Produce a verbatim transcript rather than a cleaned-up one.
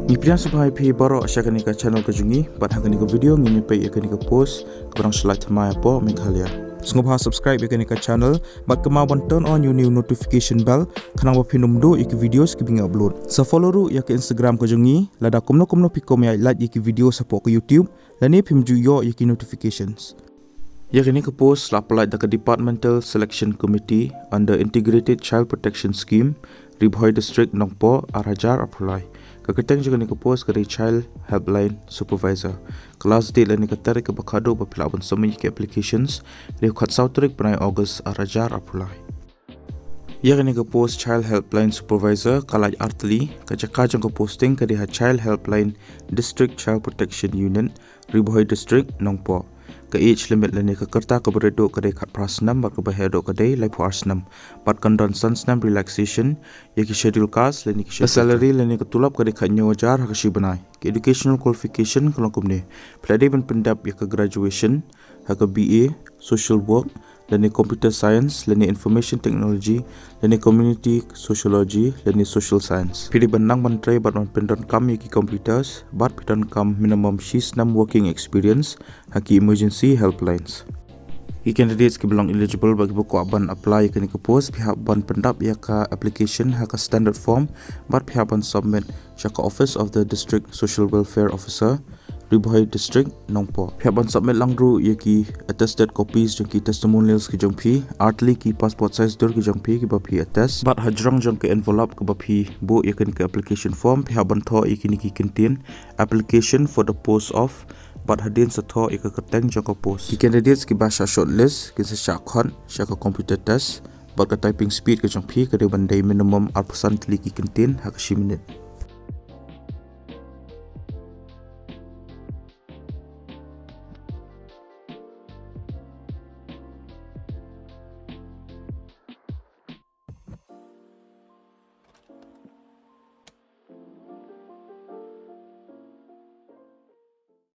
Ngi pdiang sngewbha ïa phi baroh sha kane ka channel ka jong ngi, bad ha kane ka video ngin ïa peit ïa kane ka post kaba dang shlait thymmai hapoh Meghalaya. Sngewbha subscribe ïa kane ka channel bad kynmaw ban turn on ïa u notification bell khnang ba phin ym duh ïa ki videos kiba ngi upload. Sa follow ruh ïa ka Instagram ka jong ngi lada kumno kumno phi kwah ban ïa like ïa ki videos hapoh ka YouTube lane phim ju ïoh ïa ki notifications. Ïa kane ka post la pynlait da ka Departmental Selection Committee under Integrated Child Protection Scheme, Ri Bhoi District, Nongpoh, ar hajar arphew lai. Ka kyrteng jong kane ka post ka dei Child Helpline Supervisor. Ka last date lane ka tarik kaba khatduh ba phi lah ban submit ïa ki applications ka dei khatsaw tarik bnai August ar hajar arphew lai. Ïa kane ka post Child Helpline Supervisor ka lait artylli. Ka jaka jong ka posting ka dei ha Child Helpline District Child Protection Unit, Ri Bhoi District, Nongpoh. Ka age limit lane ka kyrta kaba rit duh ka dei khatphra snem bad kaba heh duh ka dei laiphew ar snem. Bad kan don san snem relaxation ïa ki schedule caste lane ki schedule. Ka salary lane ka tulop ka dei khathynñiew hajar ha ka shi bnai. Ka educational qualification ka long kumne: phi la dei ban pyndep ïa ka graduation ha ka B A Social Work lane Computer Science lane Information Technology lane Community Sociology lane Social Science. Phi dei ban nang ban trei bad ban pyndonkam ïa ki computers bad phi donkam minimum shi snem working experience ha ki emergency helplines. Ki candidates kiba long eligible bad kiba kwah ban apply ïa kane ka post, phi hap ban pyndep ïa ka application ha ka standard form bad phi hap ban submit sha ka Office of the District Social Welfare Officer, Ri Bhoi District, Nongpoh. Phi hap ban submit lang ruh ïa ki attested copies jong ki testimonials ki jong phi, artylli ki passport size dur ki jong phi kiba phi attest. Bad hajrong jong ka envelope kaba phi buh ïa kane ka application form, phi hap ban thoh ïa kine ki kyntien: application for the post of, bad hadien sa thoh ïa ka kyrteng jong ka post. Ki candidates kiba shah shortlist kin sa shah khot sha ka computer test, bad ka typing speed ka jong phi ka dei ban dei minimum arphew san tylli ki kyntien ha ka shi minit.